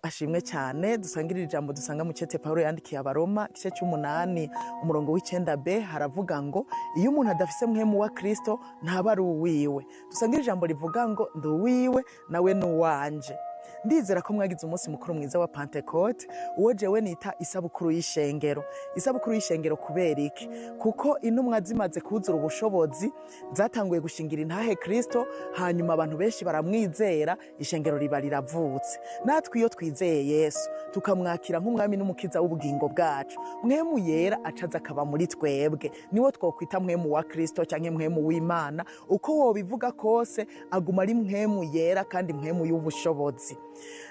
Ashimwe cyane. Dusangirira ijambo dusanga mu cete Paulo yandikiye Abaroma, igice c'umunani, umurongo w'icenda b, haravuga ngo: "Iyo umuntu adafise mpwemu wa Kristo, ntaba ari uwiwe." Dusangire ijambo rivuga ngo: "Ndi uwiwe, nawe ni uwanje." Ndizera ko mwagize umunsi mukuru mwiza wa Pentecote, uwo jewe nita isabukuru y'ishengero. Isabukuru y'ishengero kubera iki? Kuko intumwa zimaze kuzura ubushobozi, zatanguye gushingira intahe Kristo, hanyuma abantu benshi baramwizera, ishengero riba riravutse. Natwe iyo twizeye Yesu, tukamwakira nk'umwami n'umukiza w'ubugingo bwacu, mpwemu yera acaza akaba muri twebwe. Niwo twokwita mpwemu wa Kristo canke mpwemu w'Imana. Uko wobivuga kose, aguma ari mpwemu yera kandi mpwemu y'ubushobozi.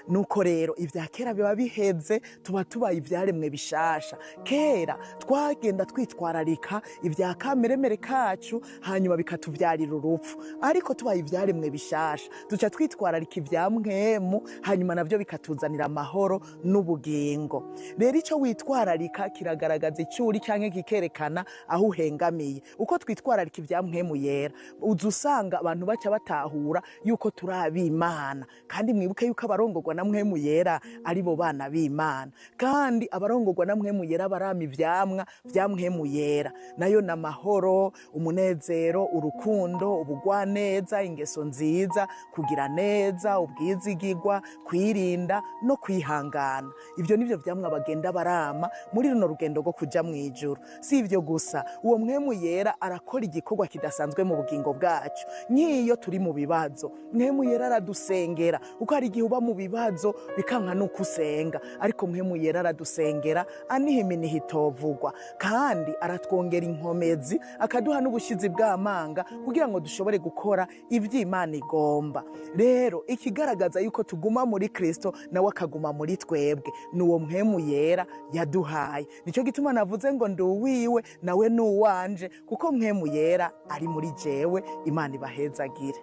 Nuko rero ibya kera biba biheze, tuba tubaye ibyaremwe bishasha. Kera twagenda twitwararika ibya kameremere kacu, hanyuma bikatuvyarira urupfu, ariko tubaye ibyaremwe bishasha, duca twitwararika ibya mpwemu, hanyuma navyo bikatuzanira amahoro n'ubugingo. Rero icyo witwararika kiragaragaza icyo uri canke kikerekana aho uhengamiye. Uko twitwararika ibya mpwemu yera, uza usanga abantu baca batahura yuko turi ab'Imana. Kandi mwibuke yuko abarongorwa na mpwemu yera ari bo bana b'Imana, kandi abarongorwa na mpwemu yera barama ivyamwa vya mpwemu yera, nayo ni amahoro, umunezero, urukundo, ubugwaneza, ingeso nziza, kugira neza, ubwizigirwa, kwirinda no kwihangana. Ibyo nivyo vyamwa bagenda barama muri runo rugendo rwo kuja mw'ijuru. Si ivyo gusa, uwo mpwemu yera arakora igikorwa kidasanzwe mu bugingo bwacu. Nk'iyo turi mu bibazo, mpwemu yera aradusengera, kuko hari igihe uba mu bibazo bikanka nuko usenga, ariko mpwemu yera aradusengera aniha iminiha itovugwa, kandi aratwongera inkomezi, akaduha n'ubushizi bw'amanga kugira ngo dushobore gukora ivy'Imana igomba. Rero ikigaragaza yuko tuguma muri Kristo, nawe akaguma muri twebwe, ni uwo mpwemu yera yaduhaye. Nicyo gituma navuze ngo ndi uwiwe, nawe ni uwanje, kuko mpwemu yera ari muri jewe. Imana ibahezagire.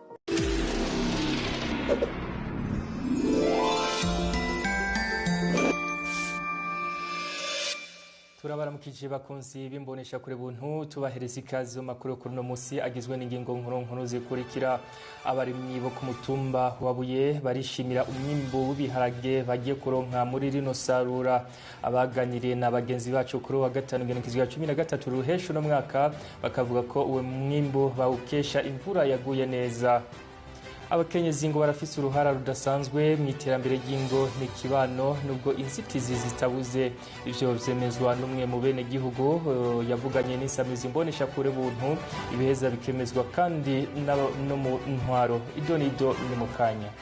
Turabaramukije bakunzi b'imbonesha kure buntu, tubahereza ikaze mu makuru kuri uno musi agizwe n'ingingo nkuru nkuru zikurikira: abarimyi bo ku mutumba wa Buye barishimira umwimbu w'ibiharage bagiye kuronka muri rino sarura. Abaganiriye na bagenzi bacu kuri wa gatanu, igenekerezo rya 13 ruhesha uno mwaka, bakavuga ko uwo mwimbu bawukesha imvura yaguye neza. Abakenyezi ngo barafise uruhara rudasanzwe mu iterambere ry'ingo n'ikibano, nubwo inzitizi zitabuze. Ivyo vyemezwa n'umwe mu bene gihugu yavuganye n'isamizi imbonesha kure buntu, ibiheza bikemezwa kandi no mu ntwaro. Idonido ni mu kanya.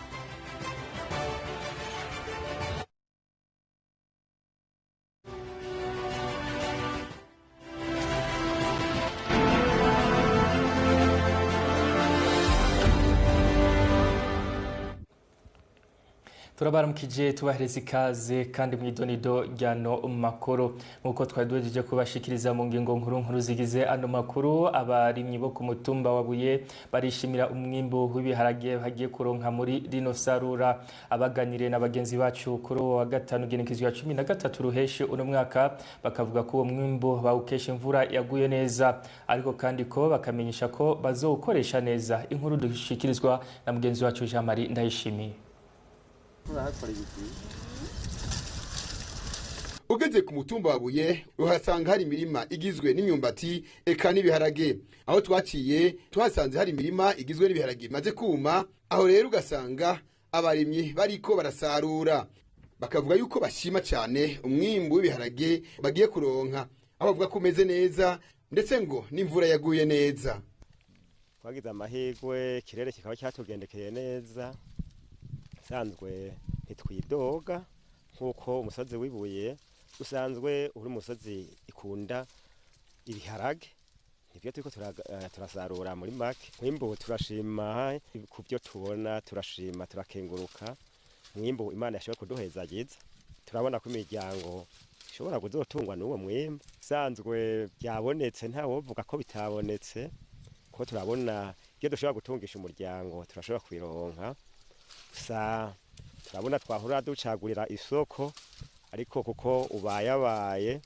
Turabaramukije, tubahereza ikaze kandi mu idonido ryano makuru. Nk'uko twari duhejeje kubashikiriza mu ngingo nkuru nkuru zigize ano makuru, abarimyi bo ku mutumba wa Buye barishimira umwimbu w'ibiharage bagiye kuronka muri rino sarura. Abaganiriye na bagenzi bacu kuri uwo wa gatanu, igenekerezo rya 13 ruheshe uno mwaka, bakavuga ko uwo mwimbu bawukesha imvura yaguye neza, ariko kandi ko bakamenyesha ko bazowukoresha neza. Inkuru dushikirizwa na mugenzi wacu Jean Marie Ndayishimiye. Ugeze ku mutumba wa Buye, uhasanga hari imirima igizwe n'imyumbati eka n'ibiharage. Aho twaciye, tuhasanze hari imirima igizwe n'ibiharage imaze kuma. Aho rero ugasanga abarimyi bariko barasarura, bakavuga yuko bashima cyane umwimbu w'ibiharage bagiye kuronka, aho bavuga ko umeze neza, ndetse ngo n'imvura yaguye neza. Twagize amahirwe, ikirere kikaba cyatugendekeye neza. Sanzwe ntitwidoga, nk'uko umusozi w'ibuye usanzwe uri umusozi ikunda ibiharage, nibyo turiko turasarura. Muri make, mwimbu turashima ku byo tubona, turashima, turakenguruka mwimbu Imana yashoboye kuduhezagiza. Turabona ko imiryango ishobora kuzotungwa n'uwo mwimbu. Sanzwe byabonetse, ntawovuga ko bitabonetse, ko turabona ibyo dushobora gutungisha umuryango turashobora kubironka. Gusa turabona twahora ducagurira isoko, ariko kuko ubayabaye,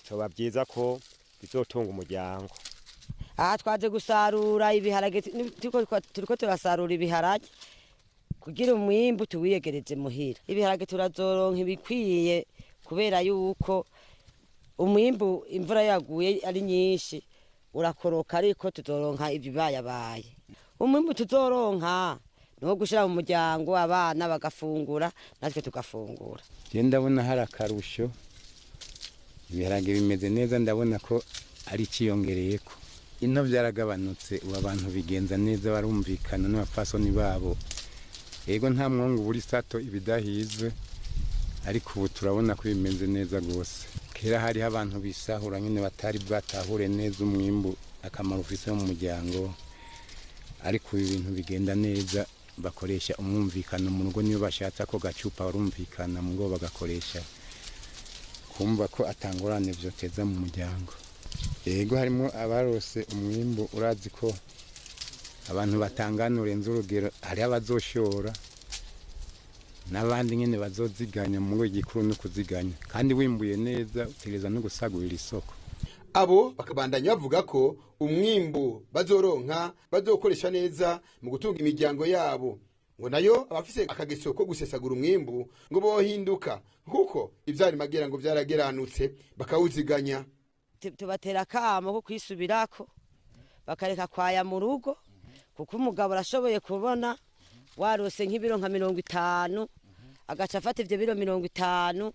byoba byiza ko bizotunga umuryango. Aha twaje gusarura ibiharage, turiko turasarura ibiharage. Kugira umwimbu tuwiyegereze muhira. Ibiharage turazoronka ibikwiye kubera yuko umwimbu imvura yaguye ari nyinshi urakoroka, ariko tuzoronka ibibayabaye. Umwimbu tuzoronka niwo gushira mu muryango, abana bagafungura natwe tugafungura. Je ndabona hari akarusho, ibiharage bimeze neza, ndabona ko ari ikiyongereyeko. Ino byaragabanutse, ubu abantu bigenza neza, barumvikana n'abapfasoni babo. Ego nta mwongo buri sato ibidahizwe, ariko ubu turabona ko bimeze neza rwose. Kera hariho abantu bisahura nyine batari bwatahure neza umwimbu akamaro ufise mu muryango, ariko ubu ibintu bigenda neza, bakoresha umwumvikano mu rugo. Niyo bashatse ako gacupa barumvikana mu rugo, bagakoresha kumva ko atangorane vyoteza mu muryango. Yego harimo abarose umwimbu, urazi ko abantu batangana urenze urugero, hariho abazoshora n'abandi nyene bazoziganya. Mu rugo igikuru no kuziganya, kandi wimbuye neza utegereza no gusagurira isoko. Abo bakabandanya bavuga ko umwimbu bazoronka bazokoresha neza mu gutunga imiryango yabo, ngo nayo abafise akageso ko gusesagura umwimbu ngo bohinduka, kuko ivyari magera ngo vyarageranutse, bakawuziganya. Tubatera akamo ko kwisubirako, bakareka kwaya mu rugo, kuko umugabo arashoboye kubona warose nk'ibiro nka 50, agaca afata ivyo biro 50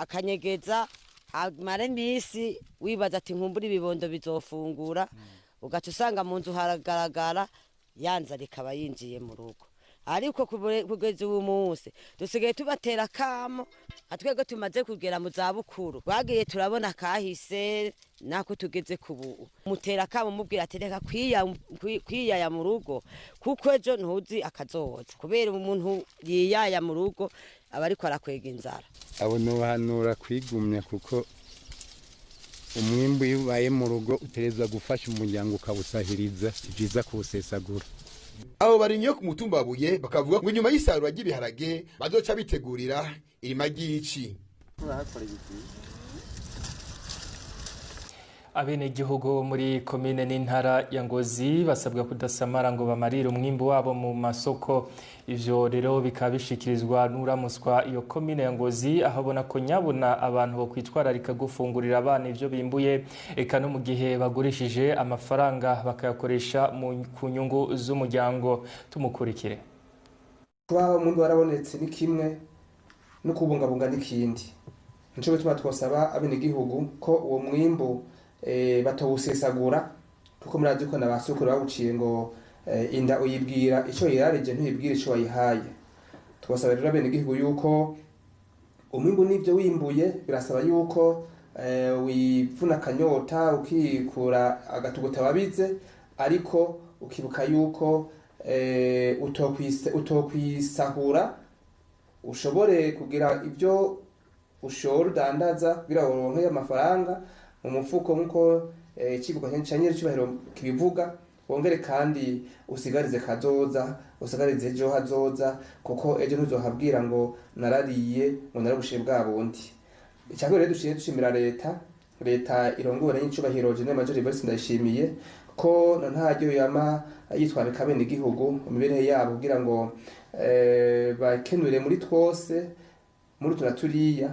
akanyegeza amara iminsi, wibaza ati nkumbura ibibondo bizofungura, ugaca usanga mu nzu haragaragara yanzara ikaba yinjiye mu rugo. Ariko kugeza ubu munsi dusigaye tubatera akamo, nka twebwe tumaze kugera mu zabukuru, bagiye turabona kahise nako tugeze kubu. Mutera akamo mubwira ati reka kwiyaya mu rugo, kuko ejo ntuzi akazoza, kubera umuntu yiyaya mu rugo aba ariko arakwega inzara. Abo nobahanura kwigumya, kuko umwimbu iyo ubaye mu rugo utegerezwa gufasha umuryango ukawusahiriza, si vyiza kuwusesagura. Abo barimyi bo ku mutumba wa Buye bakavuga ngo inyuma y'isarura ry'ibiharage bazoca bitegurira irima ry'ici. Abenegihugu muri komine n'intara ya Ngozi basabwa kudasamara ngo bamarire umwimbu wabo mu masoko. Ivyo rero bikaba bishikirizwa n'uramuswa iyo komine ya Ngozi, aho abona ko nyabuna abantu bo kwitwararika gufungurira abana ivyo bimbuye, eka no mu gihe bagurishije amafaranga bakayakoresha ku nyungu z'umuryango. Tumukurikire. Kuba umwimbu warabonetse ni kimwe, no kubungabunga n'ikindi. Nico gituma twosaba abenegihugu ko uwo mwimbu batawusesagura, kuko murazi ko na ba sokuru bawuciye ngo inda uyibwira ico yirarije ntuyibwira ico wayihaye. Twosaba rero abenegihugu yuko umwimbu n'ivyo wimbuye birasaba yuko wivuna akanyota, ukikura agatuguta wabize, ariko ukibuka yuko utokwisahura, ushobore kugira ibyo ushora udandaza kugira uronke amafaranga mu mufuko, nkuko ikivugo ca nyiricubahiro kibivuga. Wongere kandi usigarize kazoza, usigarize ejo hazoza, kuko ejo ntuzohabwira ngo narariye, ngo narabushiye bwa bundi. Icya kabiri rero, dushimye dushimira leta irongowe na nyiricubahiro General Major Evariste Ndayishimiye, ko na ntaryo yama yitwararika bene igihugu mu mibereho yabo, kugira ngo bakenure muri twose muri utu na turiya.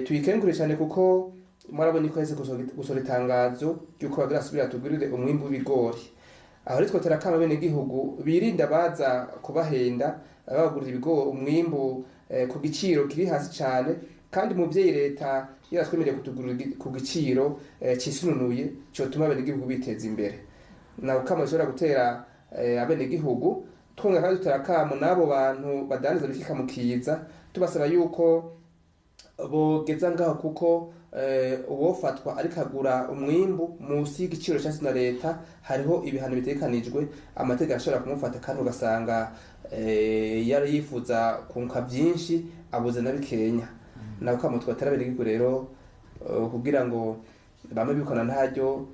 Tuyikengure cyane, kuko mwarabonye ko yahise gusohora itangazo ry'uko bagira asubira tugurire umwimbu w'ibigori. Aho rero twotera akamo bene igihugu birinda baza kubahenda babagurira ibigori, umwimbu ku giciro kiri hasi cyane, kandi umuvyeyi leta yaratwemereye kutugurira ku giciro cisununuye cotuma bene igihugu biteza imbere. Naho kamo bishobora gutera abenegihugu. Twongera kandi dutera akamo n'abo bantu badandaza bikikamukiza, tubasaba yuko bogeza ngaho, kuko uwofatwa ariko agura umwimbu munsi y'igiciro cyashyizwe na leta hariho ibihano bitegekanijwe, amategeko ashobora kumufata, kandi ugasanga yari yifuza kunka byinshi abuze na bikenya. Nako kamo twatera abenegihugu rero kugira ngo bamwe bikona ntaryo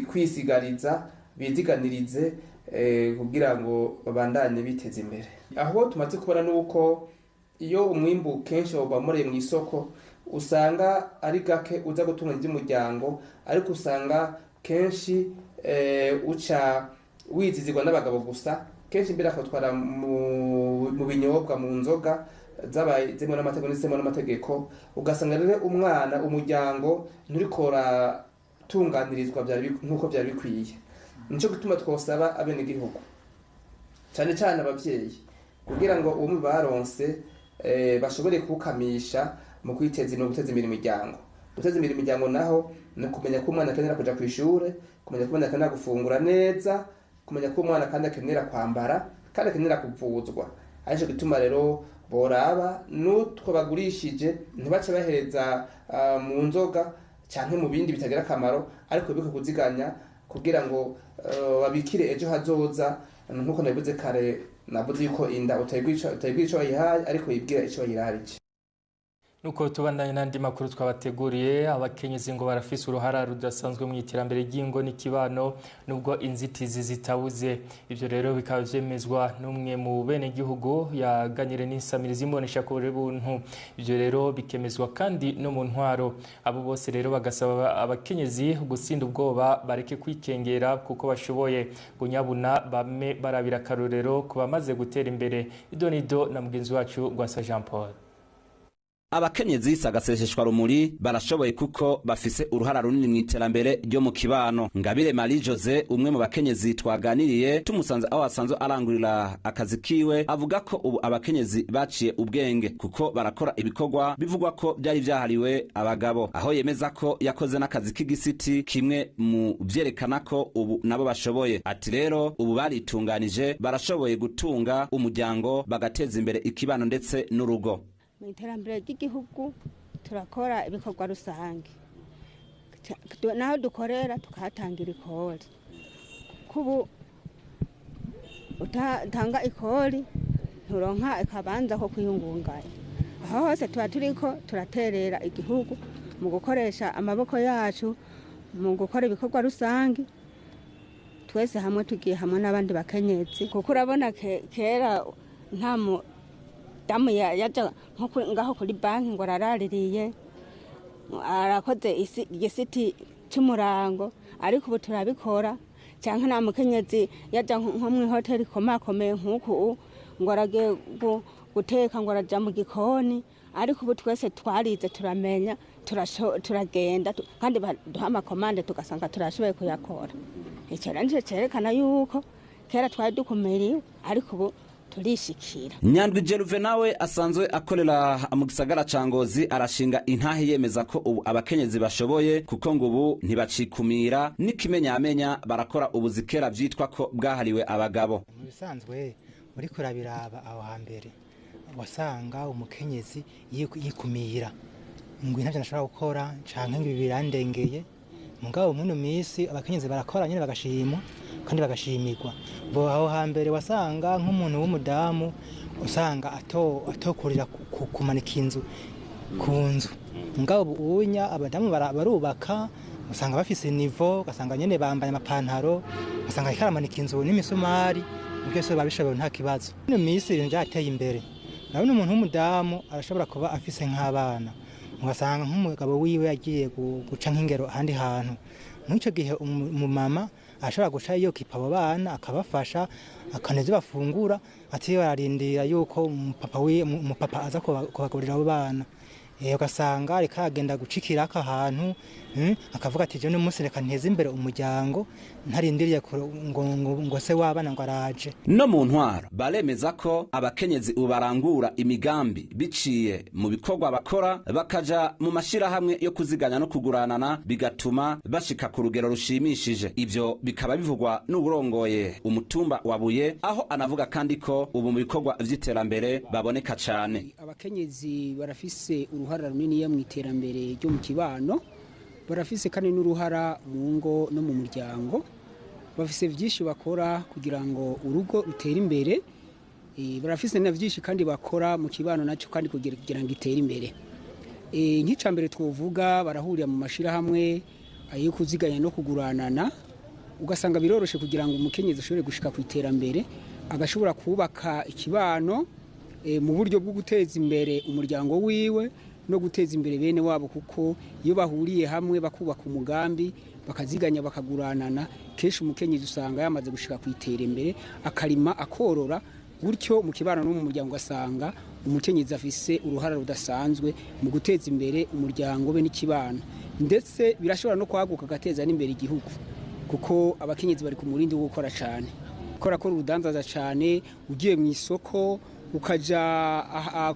kwisigariza, biziganirize kugira ngo babandanye biteze imbere. Aho tumaze kubona nuko iyo umwimbu kenshi wabamoreye mu isoko usanga ari gake uza gutunga iby'umuryango, ariko usanga kenshi uca wizizirwa n'abagabo gusa. Kenshi mbere akatwara mu binyobwa, mu nzoga zabaye zemewe n'amategeko n'izitemewe n'amategeko. Ugasanga rero umwana, umuryango nturikora tunganirizwa nk'uko byari bikwiye. Nico gituma twosaba abenegihugu, cyane cyane abavyeyi, kugira ngo ubumwe baronse bashobore kuwukamisha mu kwiteza imbere, guteza imbere imiryango. Guteza imbere imiryango naho ni ukumenya ko umwana akenera kuja kw'ishure, kumenya ko umwana akenera gufungura neza, kumenya ko umwana kandi akenera kwambara, kandi akenera kuvuzwa. Arico gituma rero boraba n'utwo bagurishije ntibace bahereza mu nzoga canke mu bindi bitagira akamaro, ariko bibuke kuziganya kugira ngo babikire ejo hazoza. Nkuko nabivuze kare, navuze yuko inda utayigwa ico wayihaye, ariko yibwira ico wayirarije. Nuko tubandanye n'andi makuru twabateguriye. Abakenyezi ngo barafise uruhara rudasanzwe mu iterambere ry'ingo n'ikibano, nubwo inzitizi zitabuze. Ivyo rero bikaba vyemezwa n'umwe mu benegihugu yaganire n'insamirizi imbonesha kure buntu. Ivyo rero bikemezwa kandi no mu ntwaro. Abo bose rero bagasaba abakenyezi gutsinda ubwoba, bareke kwikengera kuko bashoboye. Gunyabuna bame barabira akarorero ku bamaze gutera imbere. Idonido na mugenzi wacu Rwasa Jean Paul. Abakenyezi sagaseseshwa rumuri, barashoboye kuko bafise uruhara runini mu iterambere ryo mu kibano. Ngabire Marie Jose, umwe mu bakenyezi twaganiriye tumusanze aho asanzwe arangurira akazi kiwe, avuga ko ubu abakenyezi baciye ubwenge kuko barakora ibikorwa bivugwa ko byari vyahariwe abagabo, aho yemeza ko yakoze n'akazi k'igisiti, kimwe mu vyerekana ko ubu nabo bashoboye. Ati rero ubu baritunganije, barashoboye gutunga umuryango, bagateza imbere ikibano ndetse n'urugo. Mu iterambere ry'igihugu turakora ibikorwa rusange, naho dukorera tukahatangira ikori. Kubu utatanga ikori nturonka akabanza ko kwiyungunganya. Aho hose tuba turiko turaterera igihugu mu gukoresha amaboko yacu mu gukora ibikorwa rusange, twese hamwe tugiye hamwe n'abandi bakenyezi. Kuko urabona kera nta mudamu yaja nko ngaho kuri banki ngo araraririye arakoze igisiti cy'umurango, ariko ubu turabikora. Cyangwa nta mukenyezi yaja nko mu ihoteli ikomakomeye nk'uku ngo aragiye guteka, ngo araja mu gikoni, ariko ubu twese twarize, turamenya, turagenda kandi baduha amakomande tugasanga turashoboye kuyakora. Icyo rero nico cerekana yuko kera twari dukumiriwe, ariko ubu turishikira. Nyandwi Jeruve nawe asanzwe akorera mu gisagara ca Ngozi arashinga intahe yemeza ko ubu abakenyezi bashoboye, kuko ngo ubu ntibacikumira, n'ikimenyamenya barakora ubuzi kera vyitwa ko bwahariwe abagabo. Mu bisanzwe uriko urabiraba, aho hambere wasanga umukenyezi yikumira ngo intavyo ntashobora gukora canke ngo ibi birandengeye. Mugabo muno misi abakenyezi barakora nyene, bagashimwa kandi bagashimirwa. Bo aho hambere wasanga nk'umuntu w'umudamu usanga atokurira kumanika inzu ku nzu. Mugabo ubunya abadamu barubaka, usanga bafise niveau, ugasanga nyene bambaye amapantaro, ugasanga ariko aramanika inzu n'imisumari, byose babishoboye nta kibazo. Ino misi ibintu byateye imbere. Urabona umuntu w'umudamu arashobora kuba afise nk'abana, ugasanga nk'umugabo wiwe yagiye guca nk'ingero ahandi hantu. Muri icyo gihe umumama ashobora guca yokipa abo bana, akabafasha, akaneza ibyo bafungura, atiriwe ararindira yuko umupapa aza kubagaburira abo bana. Ugasanga ariko aragenda gucikira aka hantu, akavuga ati jewe uno munsi reka nteze imbere umuryango ntarindiriye ngo se w'abana ngo araje. No mu ntwaro baremeza ko abakenyezi ubu barangura imigambi biciye mu bikorwa bakora, bakaja mu mashirahamwe yo kuziganya no kuguranana, bigatuma bashika ku rugero rushimishije. Ivyo bikaba bivugwa n'uwurongoye umutumba wa Buye, aho anavuga kandi ko ubu mu bikorwa vy'iterambere baboneka cane. Abakenyezi barafise uruhara runini mu iterambere ryo mu kibano, barafise kandi n'uruhara mu ngo no mu muryango. Bafise vyinshi bakora kugira ngo urugo rutere imbere, barafise na vyinshi kandi bakora mu kibano naco kandi kugira ngo itere imbere. Nk'icambere twovuga, barahurira mu mashirahamwe ayo kuziganya no kuguranana, ugasanga biroroshe kugira ngo umukenyezi ashobore gushika ku iterambere, agashobora kubaka ikibano mu buryo bwo guteza imbere umuryango wiwe. no guteza imbere bene wabo, kuko iyo bahuriye hamwe bakubaka umugambi, bakaziganya, bakaguranana, kenshi umukenyezi usanga yamaze gushika ku iterambere, akarima, akorora, gutyo mu kibano no mu muryango ugasanga umukenyezi afise uruhara rudasanzwe mu guteza imbere umuryango be n'ikibano. Ndetse birashobora no kwaguka agateza n'imbere igihugu, kuko abakenyezi bari ku murindi wo gukora cyane, gukora urudandaza cyane. Ugiye mu isoko, ukaja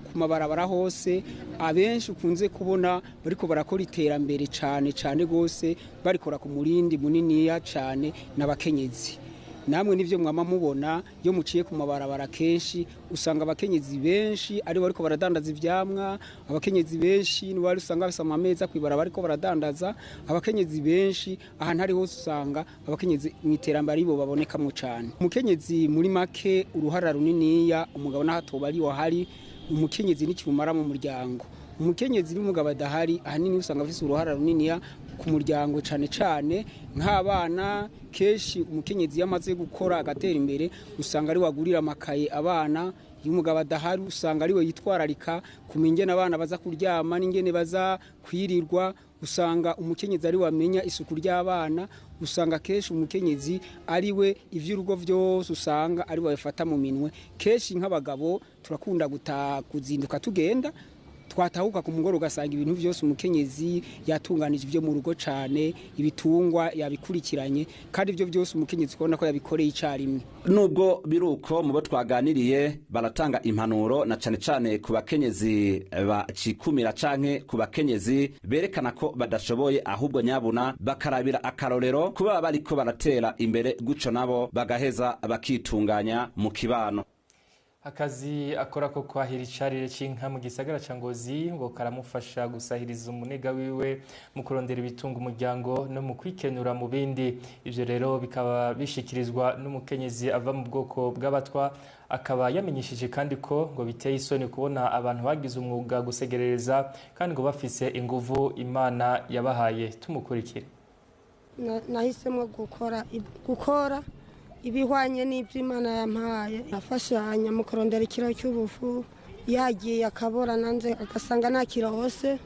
ku mabarabara hose, abenshi ukunze kubona bariko barakora iterambere cyane cyane gose, barikora ku murindi muniniya cyane n'abakenyezi. Namwe nivyo mwama mubona iyo muciye ku mabarabara, kenshi usanga abakenyezi benshi ari bariko baradandaza ivyamwa, abakenyezi benshi ni bari usanga bafise amameza kw'ibarabara bariko baradandaza, abakenyezi benshi ahantu ari hose usanga abakenyezi mu iterambere aribo babonekamwo cane. Umukenyezi muri make uruhara runiniya, umugabo naho atoba ari wahari, umukenyezi n'ikimumara mu muryango. Umukenyezi n'umugabo adahari, ahanini usanga afise uruhara runiniya ku muryango, cane cane nk'abana. Kenshi umukenyezi iyo amaze gukora agatera imbere, usanga ari wagurira amakaye abana. Iyo umugabo adahari, usanga ari we yitwararika kumenya ingene abana baza kuryama n'ingene baza kwirirwa. Usanga umukenyezi ari wamenya isuku ry'abana. Usanga kenshi umukenyezi ari we ivy'urugo vyose usanga ari we abifata mu minwe. Kenshi nk'abagabo turakunda kuzinduka tugenda, twatahuka ku mugoroba ugasanga ibintu byose umukenyezi yatunganije ibyo mu rugo cane, ibitungwa yabikurikiranye, kandi ibyo byose umukenyezi ukabona ko yabikoreye icarimwe. Nubwo biruko, mu bo twaganiriye baratanga impanuro na cane cane ku bakenyezi bacikumira canke ku bakenyezi berekana ko badashoboye, ahubwo nyabuna bakarabira akarorero kuba bariko baratera imbere guco, nabo bagaheza bakitunganya mu kibano. Akazi akora ko kwahira icarire c'inka mu gisagara ca Ngozi ngo karamufasha gusahiriza umunega wiwe mu kurondera ibitunga umuryango no mu kwikenura mu bindi. Ivyo rero bikaba bishikirizwa n'umukenyezi ava mu bwoko bw'abatwa, akaba yamenyesheje kandi ko ngo biteye isoni kubona abantu bagize umwuga gusegerereza kandi ngo bafise inguvu Imana yabahaye. Tumukurikire. Nahisemo gukora ibihwanye n'ibyo Imana yampaye. Afashanya mu kurondera ikiro cy'ubufu, yagiye akabora nanze agasanga nta kirose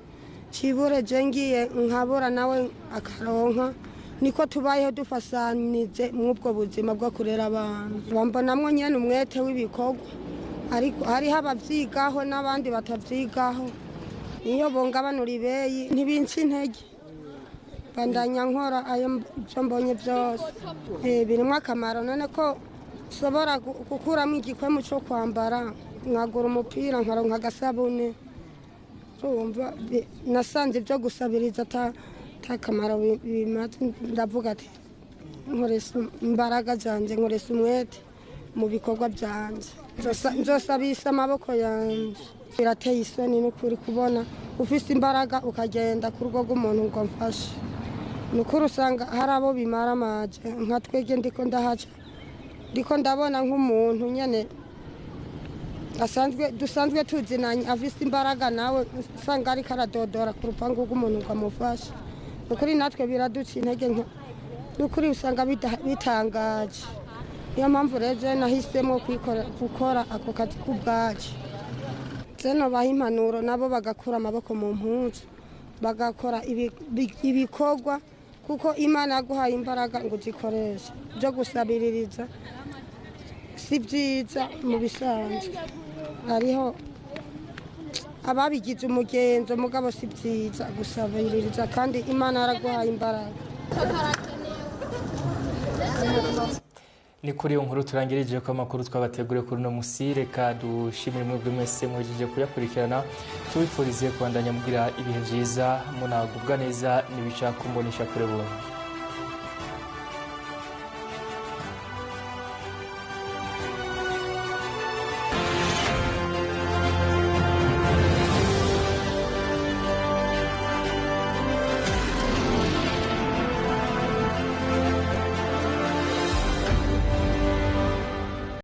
cibure, je ngiye nkabora nawe akaronka. Niko tubayeho dufasanije mw'ubwo buzima bwo kurera abana. Bambonamwo nyene umwete w'ibikorwa, ariko hariho abavyigaho n'abandi batavyigaho. Iyo bongabanura ibeyi ntibinca intege, bandanya nkora ayo byo mbonye byose. Birimo akamaro, none ko nshobora gukuramo igikwemu cyo kwambara, nkagura umupira, nkaronka agasabune. Urumva nasanze ibyo gusabiriza ata kamaro bimaze. Ndavuga ati nkoresha imbaraga zanjye, nkoresha umwete mu bikorwa byanjye, nzosabisha amaboko yanjye. Birateye isoni n'ukuri kubona ufise imbaraga ukagenda ku rugo rw'umuntu ngo mfashe. Ni ukuri usanga hari abo bimara amaje, nka twebwe ndiko ndahaca, ndiko ndabona nk'umuntu nyene asanzwe dusanzwe tuzinanye afise imbaraga, nawe usanga ariko aradodora ku rupangu rw'umuntu ngo amufashe. Ni ukuri natwe biraduca intege, ni ukuri usanga bitangaje. Niyo mpamvu rero jewe nahisemo gukora ako kazi k'ubwacu. Zeno baha impanuro nabo bagakura amaboko mu mpuzu, bagakora ibikorwa, kuko Imana yaguhaye imbaraga ngo uzikoreshe. Byo gusabiririza si byiza mu bisanzwe, hariho ababigize umugenzo, mugabo si byiza gusabiririza kandi Imana yaraguhaye imbaraga. Ni kuri iyo nkuru turangirije ko amakuru twabateguriye kuri uno musi. Reka dushimire mwebwe mwese muhejeje kuyakurikirana, tubifurize kubandanya mugira ibihe vyiza, munagubwa neza n'ibica kumbonesha kure buntu.